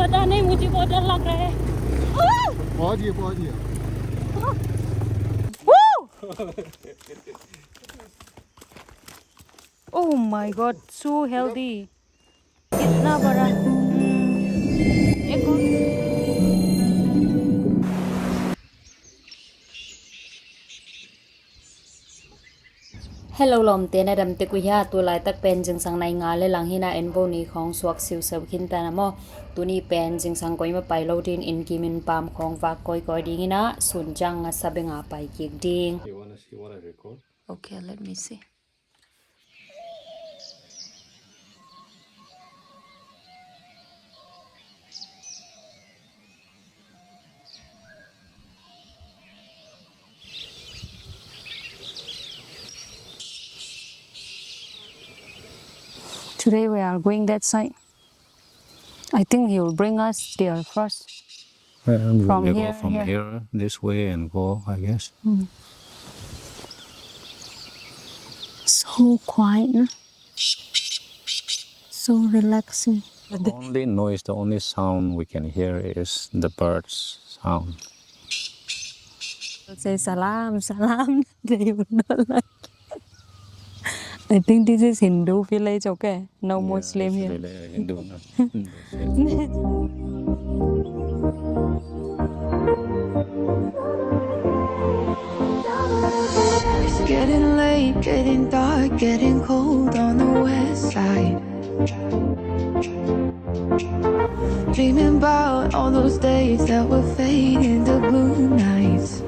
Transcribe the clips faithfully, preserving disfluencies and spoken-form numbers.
पता नहीं, मुझे बहुत डर लग रहा है। पहुंच गए, पहुंच गए। Oh my God, so healthy. कितना बड़ा। हम्म, एक और। Hello lawmte, na dam tek uh hia? Tu laitak pen zingsang nai nga le lang hi-in ah, en bo ni khawng suak siusiau khin ta na maw. Tuni pen zingsang koi mah pai lo ding, inn kim inn pam khawng vak kawikawi ding in ah, sun ciang ngasa beng a pai kik ding. You wanna see what I record? Okay, let me see. Today we are going that side. I think he will bring us there first. And we From will go here, from here. here this way and go, I guess. Mm. So quiet, no? So relaxing. The only noise, the only sound we can hear is the birds' sound. Say salam, salam. They will not like. I think this is Hindu village, okay? No Muslim here. Hindu, no. It's getting late, getting dark, getting cold on the west side. Dreaming about all those days that were fading to blue nights.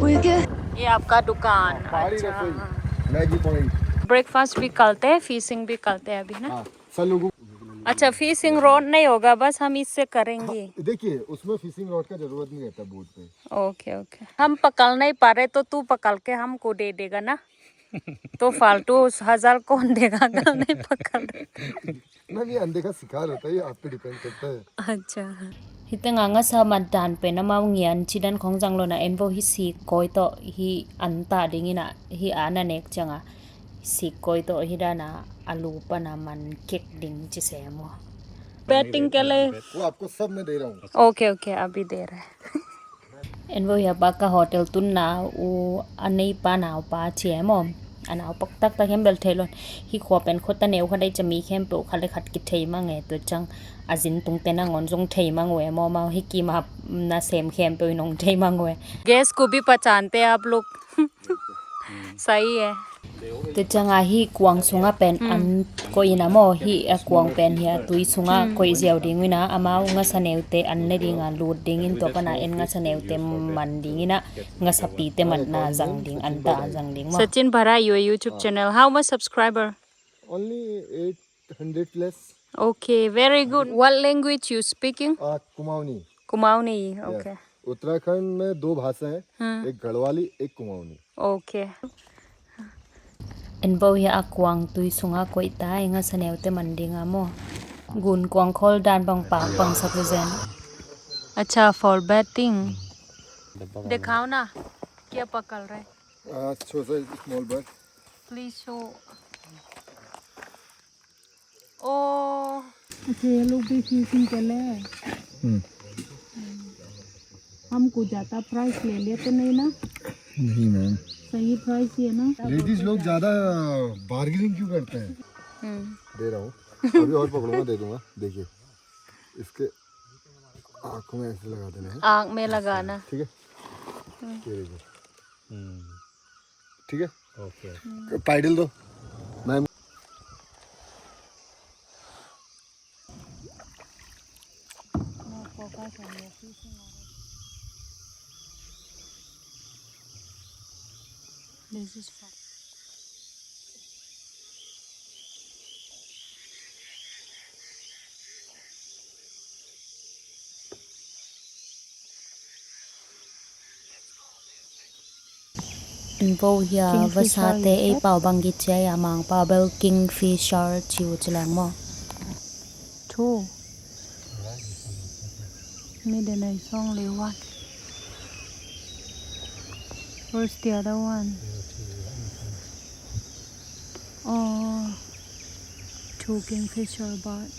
With your ये आपका दुकान। पहाड़ी रसोई, Maggi point. Breakfast भी करते हैं, फिशिंग भी करते हैं अभी ना। हाँ, सलूगु। अच्छा, फिशिंग रॉड नहीं होगा, बस हम इससे करेंगे। हाँ, देखिए, उसमें फिशिंग रॉड का जरूरत नहीं रहता बोट पे। Okay, okay. हम पकड़ नहीं पा रहे, तो तू पकड़ के हमको दे देगा ना। तो फालतू हजार कौन देगा अगर नहीं पकड़ रहे? मैं भी अंधे का शिकार होता है, ये आप पे डिपेंड करता है। अच्छा। Hih tengah ngasa mat dan pen amau ngian cidan khawng zang lo-in ah, en bo hih sik kawi tawh hih an tah ding in ah, hih an a nek ciangah sik kawi tawh hih dan a a lu pan a man kek ding ci se maw. Batting के लिए। वो आपको सब मैं दे रहा हूँ। Okay, okay, अभी दे रहे हैं। En bo hia pa ka hotel tunna uh a neipa naupa ci e maw. A naupa taktak hiam bel thei lo-in. Hih khua pen khua ta neu kha dai cia mi khempeuh khat le khat kithei mang e, tua ciang a zin tungte nangawn zong thei mang uh e maw, amau hih kim a nasem khempeuh in hong thei mang uh e. Gas को भी पहचानते आप लोग। सही है। Tua ciangah hih kuang sungah pen an koih in ah maw, hih a kuang pen hih a tui sungah koih ziau ding uh in ah, amau ngasa neute an ne ding a lut ding in, tua pan a en ngasa neute man ding in ah, ngasapite matna zang ding, an tah a zang ding maw. Sachin भरा, your YouTube channel, how much subscriber? Only eight hundred plus. Okay, very good. What language you speaking? Uh, Kumaoni. Kumaoni, yes. Okay. Uttarakhand में दो भाषा है, हाँ। एक गढ़वाली, एक Kumaoni. Okay. En bo hia a kuang tui sungah koih ta, en ngasa neute man ding a maw. Gun kuang khawl dan bang pang pang sak zen. अच्छा, for batting. दिखाओ ना, क्या पकड़ रहे? Uh, show the small bird. Please show. ओ। अच्छा, ये लोग भी फिशिंग के लिए। हम्म। हमको ज्यादा प्राइस ले लेते नहीं ना। नहीं मैम। सही प्राइस ही है ना। लेडीज लोग ज्यादा बार्गेनिंग क्यों करते हैं? हम्म। दे रहा हूँ, अभी और पकड़ूंगा, दे दूंगा। देखिए, इसके आँखों में ऐसे लगा देना है। आँख में लगाना। ठीक है। हम्म। ये देखिए। हम्म। ठीक है? ओके। पाइडल दो। मैं This is fun. En bo hia, vasate ei pau bang git cia, a Mangpau bel kingfisher ci uh ci leng maw. Two. Mi de nai song le one. Where's the other one? Oh, two kingfisher bird.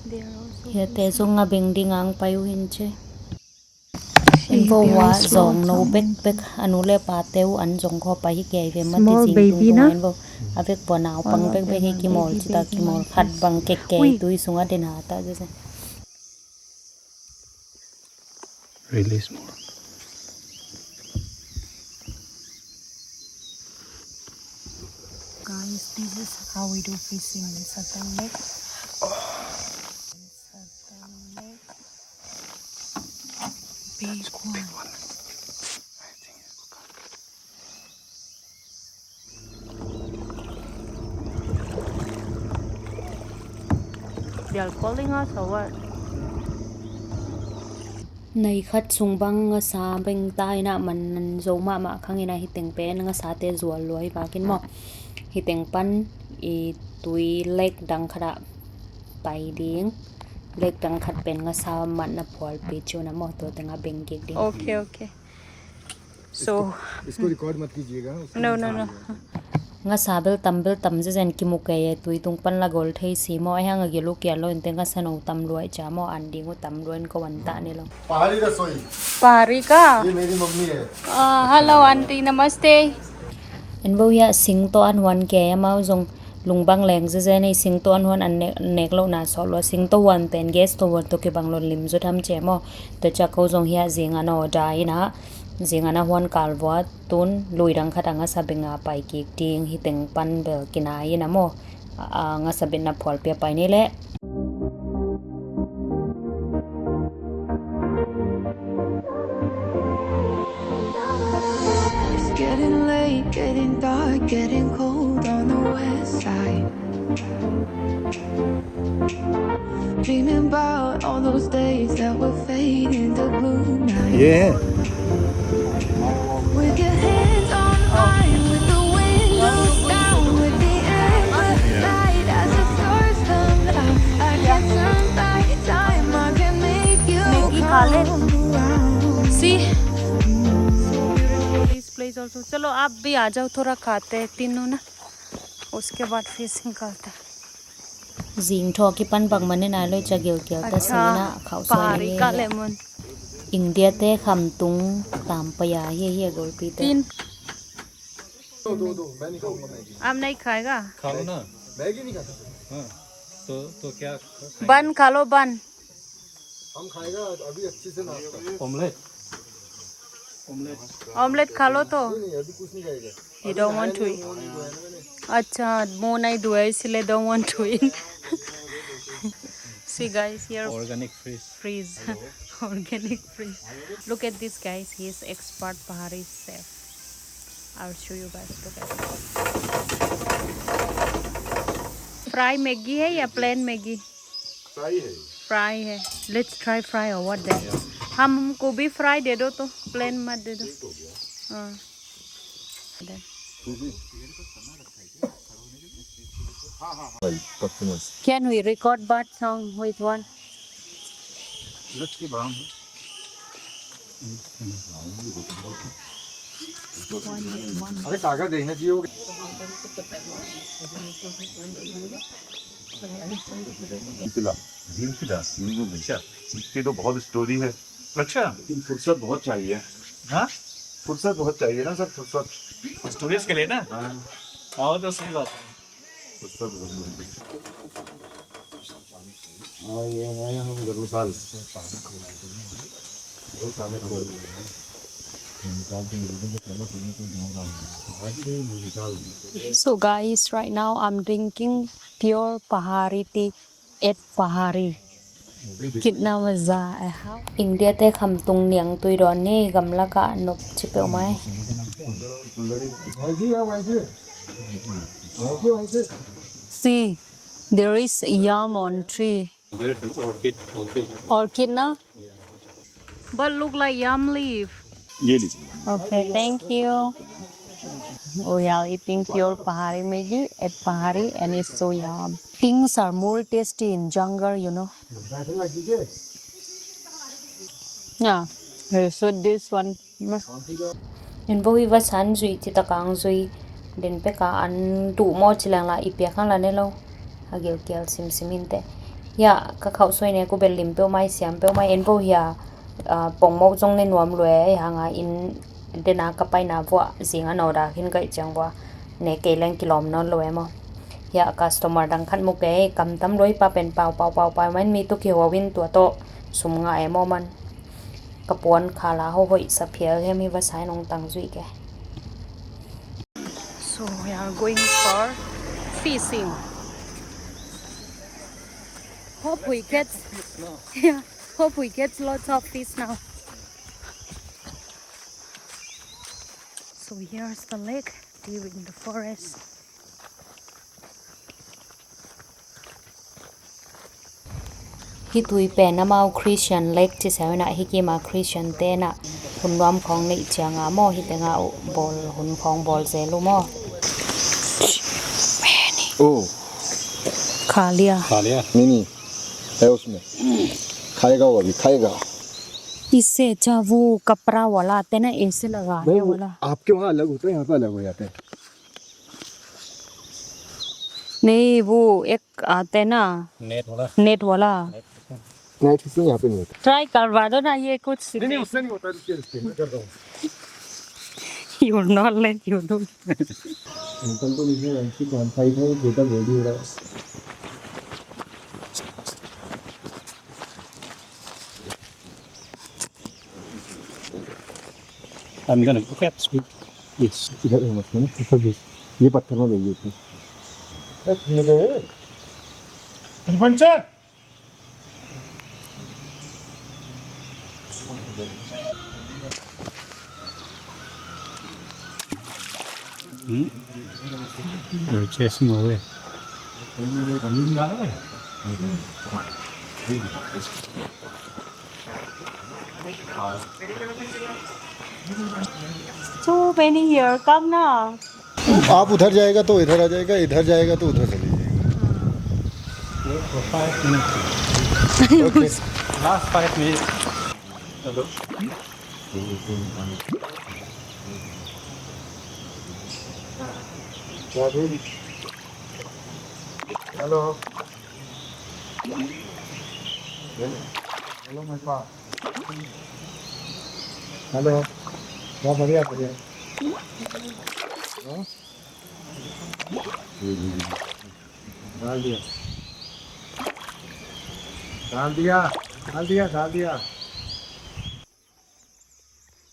Hiate zong a beng ding ang pai uh hin ci. In vo uh a zawng no bekbek a nu le pate uh an zong khaw pai hi kei ve mati zing tung tung in vo. A vek pua nau pang bekbek hi kimawl ci ta kimawl khat bang kek kei tui sung a den ha ta zia. Release more. Guys, this is how we do fishing in Satan Lake. In Satan Lake. Big one. They are calling us or what? Nai khat sung bang ngasa beng ta in ah man zo mahmah khang in ah hi teng pen ngasate zual lua hi vakin maw. Hi teng pan i tui lek dang khat ah pai ding. Lek dang khat pen ngasa matna phualpi ciu na maw, tua teng ah beng kik ding. Okay, okay. So, इसको रिकॉर्ड मत कीजिएगा, उसको no, no, no. Ngasa bel tam bel tam zezen kimu kei e, tui tung pan la gol thei si maw, a hiang a gil uh kial lo in te ngasa no tam luai cia maw, an ding uh tam luai in ko an ta ni lo. पहाड़ी रसोई। पहाड़ी का? ये मेरी मम्मी है। Ah, hello aunty, namaste. In vo hiah sing tawh an huan kei amau zong lungbang leng zezen ei, sing tawh an huan an nek, nek lohna sawh lua, sing tawh huan pen gas tawh huan tawh kibang lo lim zut ham cia maw. Tua cia ko zong hiah zing an aw da in ah, zing an a huan kal vua tun lui dang khat a ngasa beng a pai kik ding hi teng pan bel kinai in ah maw. A, a ngasa betna phualpi a pai ni leh. It's getting late, getting dark, getting cold on the west side. Dreaming about all those days that were fading to blue nights. Yeah. With your hands on mine, with the windows down, with the amber light as the stars come down. I can turn back time, I can make you Maggie खा ले। Come around. See? So beautiful this place also. चलो आप भी आ जाओ, थोड़ा खाते हैं तीनों ना, उसके बाद फिशिंग करते हैं। Zing thaw kipan bang manin a loi ca gilkial ta singin a khauh suai pahari ka lemon. India te khamtung tam paya hi hi a golpi te. Tin. दो, दो, दो, मैं नहीं खाऊंगा मैगी। आप नहीं खाएगा? खा लो ना। मैगी नहीं खाता। हाँ, तो, तो क्या खाएंगे? बन खा लो, बन। हम खाएगा अभी अच्छे से नाश्ता। ऑमलेट। ऑमलेट। ऑमलेट खा लो तो। नहीं, नहीं, अभी कुछ नहीं खाएगा। You don't want to eat? अच्छा, मुंह नहीं धोया इसलिए don't want to eat. See guys, here organic freeze. Freeze. Organic freeze. Look at this guys, he is expert Pahari chef. I'll show you guys. Look at this. Fry Maggi है या plain Maggi? Fry है। Fry है। Let's try fry or what then? हमको भी fry दे दो तो, plain मत दे दो। हाँ। Then. Can we record bird song with one? अरे कागज देखना चाहिए वो। पिला, दिल पिला, दिल में हमेशा। इसकी तो बहुत स्टोरी है। अच्छा। लेकिन फुर्सत बहुत चाहिए। हाँ? फुर्सत बहुत चाहिए ना सर, फुर्सत। स्टोरीज के लिए ना? हाँ। हाँ, तो सही बात है। फुर्सत बहुत चाहिए। हाँ, ये है हम Dharamshala. So guys, right now I'm drinking pure Pahari tea at Pahari. कितना मज़ा आया। India te khamtung niangtui dawn ni gamlak ah nop ci peuhmah e. See, there is yam on tree. Orchid, orchid. Orchid na? But look like yam leaf. ये लीजिए। Okay, thank you. We are eating pure Pahari Maggi at Pahari and it's so yum. Things are more tasty in jungle, you know. Yeah, we shoot this one. In vo hi va san zui ci ta kang zui den peka an duh maw ci leng la i piak hang la ne lo. A gilkial simsim in te. Hiah ka khauh soi ne ku bel lim peuhmah, siam peuhmah, en bo hiah, ah, pongmoh zong ne nuam lua ei hanga in dena ka paina vuah zing a no da khin kaih ciang vuah ne kei leng kilawm nawn lo e maw. Hiah customer dang khat mu kei, kam tam lua i pa pen pau pau pau pau man mi tu kiho in tua tawh sum ngah e maw man. Ka puan khala ho hoih sa phial hiam hi va sai nong tang zui ke. So we are going for fishing. Hope we get, yeah, hope we get lots of fish now. So here's the lake, deep in the forest. Hih tui pen amau Christian lake ci seuh inah hih kima Christian tenah hun nuam khawng neih cianga maw hih tengah uh bawl hun khawng bawl zel uh maw? Oh. खा लिया। खा लिया। नहीं, नहीं, है उसमें। खाएगा वो अभी, खाएगा। इससे अच्छा वो कपड़ा वाला आते ना, ऐसे लगाने वाला। आपके वहाँ अलग होता है, यहाँ पे अलग हो जाता है। नहीं, वो एक आते ना, नेट वाला। नेट वाला। नेट किसने यहाँ पे नहीं होता। ट्राई करवा दो ना, ये कुछ नहीं, नहीं, उससे नहीं होता, रुकिए, रुकिए, मैं कर रहा हूँ। You not let you do. Uncle को देखिए, ऐसी कौन सा है, छोटा बॉडी हो रहा है। I'm gonna catch it. Yes. इधर मत करना, ऊपर भी। ये पत्थर में भेजिए इसको। Puncture. Hmm? They're chasing away. Too many here, come na. आप उधर जाएगा तो इधर आ जाएगा, इधर जाएगा तो उधर चले जाएगा। Five minutes. Okay. Last five minutes. Hello. Hello. Hello, my pa. Hello. Hello. Hello. डाल दिया। डाल दिया। डाल दिया, डाल दिया।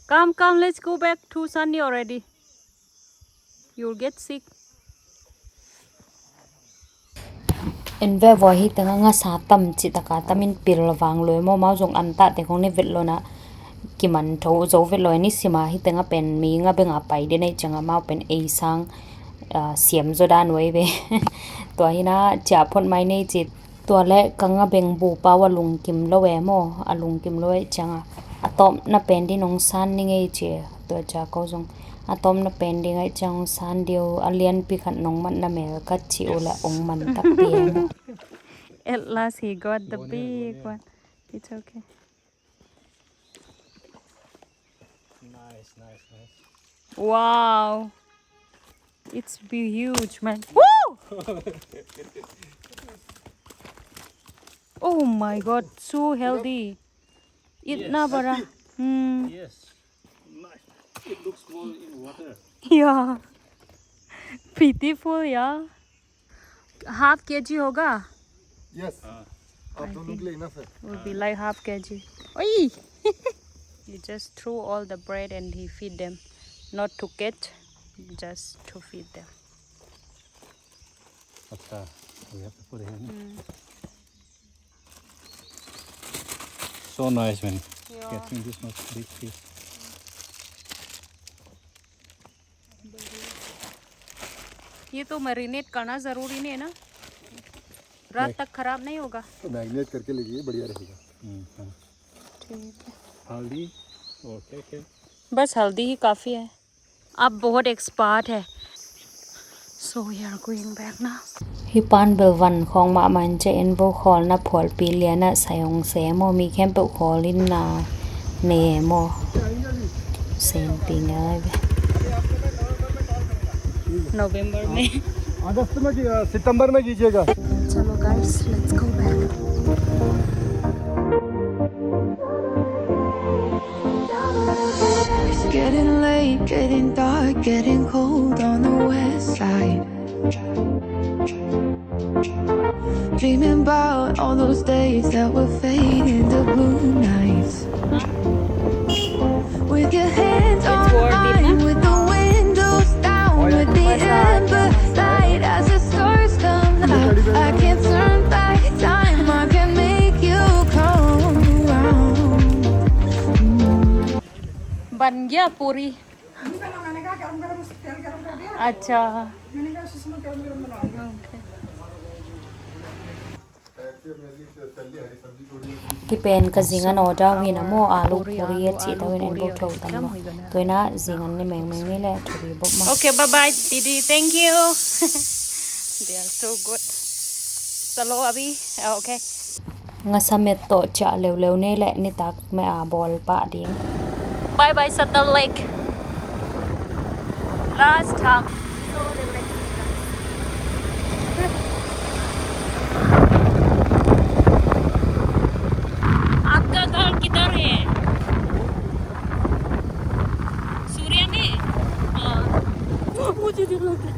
Come, come, let's go back to Sunny already. You'll get sick. En ve vua hi tengah ngasa tam cih taka tamin pil vang lua maw, mau zong amtah te khong ni vet lo na kiman tho zo vet lo ni sima hi tengah pen mi nga benga pai de nei cianga mau pen ei sang, ah, siam zo dan wei ve. Tua hi na cia phot mai nei cih. Tua le ka nga beng bu pau a lungkim lo e maw, a lungkim lo e cianga a tawpna pen din ong san ni ngei ci. Tua cia ko zong a tawpna pen ding ai ciang ong san diu, a lianpi khat nong matna mel ka ci uh le ong man takpi e maw. At last he got the big one. It's okay. Nice, nice, nice. Wow. It's be huge, man. Woo! Oh my God, so healthy. Itna bara. Hmm. Yes. Nice. It looks small in water. Yeah. Beautiful, yeah. Half K G होगा? Yes. हाँ। आप दोनों के लिए enough है। Will be like half K G. Oi! He just threw all the bread and he feed them. Not to catch, just to feed them. अच्छा, we have to put it in. Hmm. So nice, man. Yeah. Catching this much big fish. ये तो मैरिनेट करना ज़रूरी नहीं है ना, रात तक खराब नहीं होगा। तो मैरिनेट करके ले जाइए, बढ़िया रहेगा। हम्म, हाँ। ठीक है। हल्दी और क्या क्या? बस हल्दी ही काफ़ी है। आप बहुत एक्सपर्ट है। So we are going back now. Hi pan bel van khawng mahmah in cia en vo khawlna phualpi lianah sai hong se maw, mi khempeuh khawl inna ne maw. Senpi ngai ve. November में। अगस्त में की-, सितंबर में कीजिएगा। चलो guys, let's go back. It's getting late, getting dark, getting cold on the west side. Dreaming about all those days that were fading to blue nights. With your hands on mine, with the windows down, with the amber light as the stars come out. I can't turn back time, I can make you come around. बन गया पूरी। अच्छा। Hih pen ka zing an order uh hi na maw, alu puri a cih tawh in en bawk tho tam lo. Tua in a zing an ni mengmeng ni le thubi bawk maw. Okay, bye bye, Didi. Thank you. They are so good. Chalo, abhi. Okay. Ngasa met tawh ciah leuleu nei le nitak meh a bawl pah ding. Bye bye, Satal Lake. Last time. आपका घर किधर है? सूर्या में? हाँ। मुझे भी लग रहा है।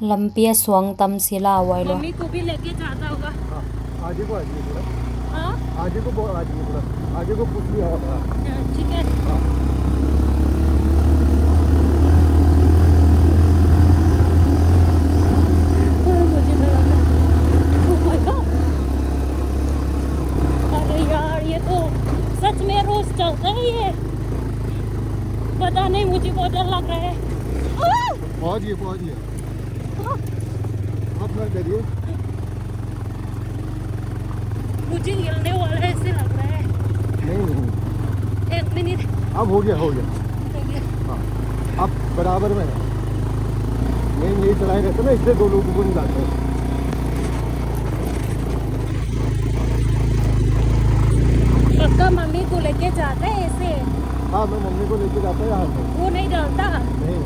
Lampi a suang tam si la, wai lo. Mummy को भी लेके जाता होगा। हाँ, आजी को, आजी को। हाँ? आजी को बोल, आजी को बोला। आजी को पूछ लिया होगा। अच्छा, ठीक है। हाँ। मुझे डर लग रहा है। Oh my God। अरे यार, ये तो सच में रोज चलता है ये। पता नहीं, मुझे बहुत डर लग रहा है। आह! पहुंच गए, पहुंच गए। आप मत डरिए। मुझे हिलने वाला ऐसे लग रहा है। नहीं, नहीं। एक मिनट। अब हो गया, हो गया। हो गया। हाँ, अब बराबर में है। नहीं, यही चलाए रहते ना, इसलिए दो लोगों को नहीं लाते। पक्का मम्मी को लेके जाते हैं ऐसे? हाँ, मैं मम्मी को लेके जाता हूँ यहाँ से। वो नहीं डरता? नहीं।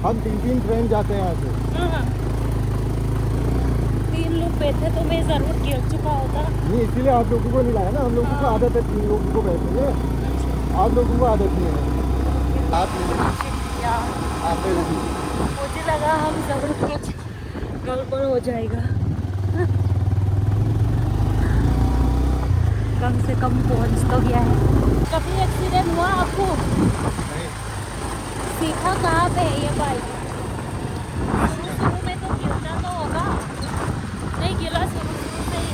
हम तीन तीन ट्रेन जाते हैं यहाँ से। हाँ, हाँ। तीन लोग बैठे तो मैं जरूर गिर चुका होता। नहीं, इसीलिए आप लोगों को नहीं लाया ना, हम लोगों को हाँ। आदत है तीन लोगों को बैठने की। आप लोगों को आदत नहीं है। आप नहीं। या। आप नहीं। मुझे लगा हम जरूर कुछ गड़बड़ हो जाएगा। कम से कम पहुंच तो गया है। कभी एक्सीडेंट हुआ आपको? नहीं। सीखा कहाँ पे है ये बाइक? शुरू शुरू में तो गिरता तो होगा। नहीं गिरा शुरू शुरू से ही।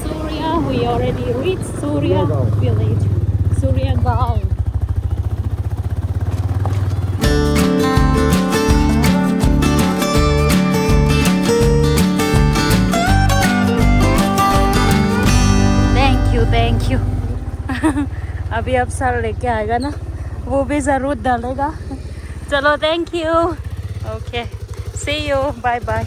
Surya, we already reached Surya village. Surya Gaon. Thank you, thank you. अभी आप सर लेके आएगा ना, वो भी जरूर डालेगा। चलो, thank you. Okay, see you, bye bye.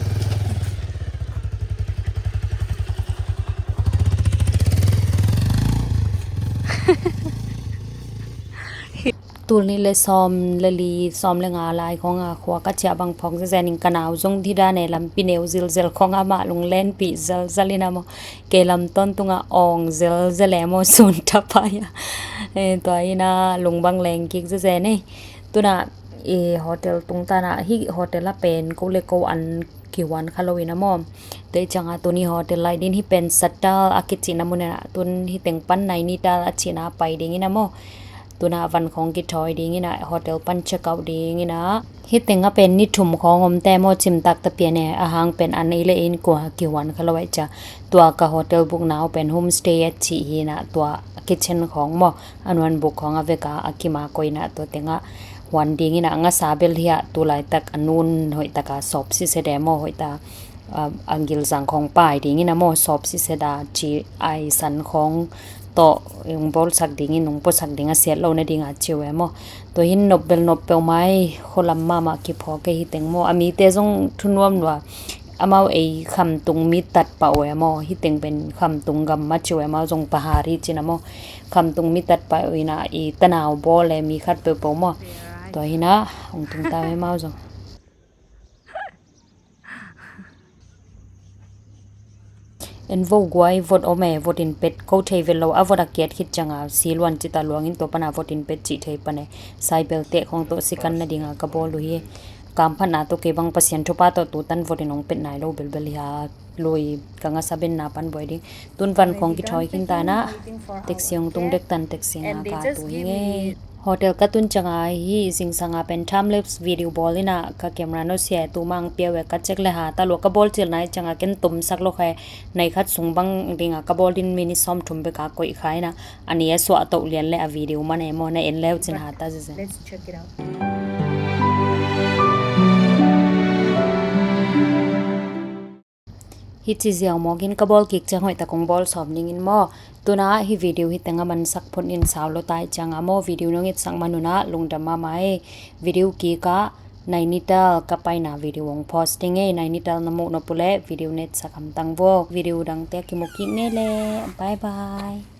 Tul nih le sawm le li, sawm le nga lai khawng a khua ka ciah bang phawk zezen in ka nau zong thi dan e, lampi neu zilzel khawng amah lunglenpih zelzel in a maw, kei lam tawntung a awng zelzel e maw, sun thapai a. Tua in a lung bang leng kik zezen e. Tuna i hotel tung tan a, hih hotel a pen ko le ko an kihuan kha lo in a maw. Tua i ciang a tuni hotel lai din, hih pen Satal a kicihna mun in a, tun hih teng pan Nainital a cihna pai ding in a maw. Tuna van khawng kithawi ding in a, hotel pan check out ding in a. Hih teng a pen ni thum khawng om te maw, cimtak ta pian e, a hang pen an ei le in kua kihuan kha lo ai cia. Tua ka hotel bukna uh pen homestay a cih hi in a, tua kitchen khawng maw, a nuan buk khawng a vek a, a kim a koih in a, tua teng a huan ding in a, ngasa bel hi a, tu laitak a nun hoih tak a sawp sisede maw, hoih ta a, a gilzang khawng pai ding in a maw, sawp siseda ci ai san khawng tawh ung bawlsak ding in, ung puasak ding a siat lo na ding a ci uh e maw. Tua hin nop bel nop peuhmah e, khualam mahmah kiphawk e hih teng maw. A mite zong thunuam lua, amau ei khamtung mi tat pah uh e maw, hih teng pen khamtung gam mah ci uh e, amau zong Pahari ci in a maw. Khamtung mi tat pah uh in a, i tanau bawl e mi khat peuhpeuh maw. Tua hi in a, ung tung ta uh e amau zong. En vo guai, vot om e, vot in pet ko thei vet lo, a vot a kiat khit cianga si luan cita luangin tua pana vot in pet cih thei pan e. Saibel teh khong tawh sikan nadinga ka bawl uh hi. Kamphatna tawh kei bang Pasian thupha tawh tutan vot in hong pet nai lo belbel hi a, lui ka ngasa benna pan buai ding. Tun van khong kithawi khin ta na, taxi hong tung dek tan, taxi nga ka tu hi ngei. Hotel ka tun cianga hi zingsanga pen time lapse video bawl ina ka camera no sia tu mang piau e ka check le ha ta lua ka bawl cil nai cianga ken tumsak lo kha e. Nai khat sung bang dinga ka bawl din minute sawm thum beka koih kha ina, a ni a suah toh lian le a video man e maw, na en leu cin ha ta zizen. Let's check it out. Hi ci ziau mawkin ka bawl kik ciang hoih tak kong bawl sawm dingin maw. Tuna hi video hi tenga mansak phun in sau lo tai cianga maw, video nong itsak manuna lungdam mama e. Video kika Nainital ka paina video hong post ding e. Nainital na muh nop ule video netsak hamtang vo. Video dangte kimu kik ngei le. Bye bye.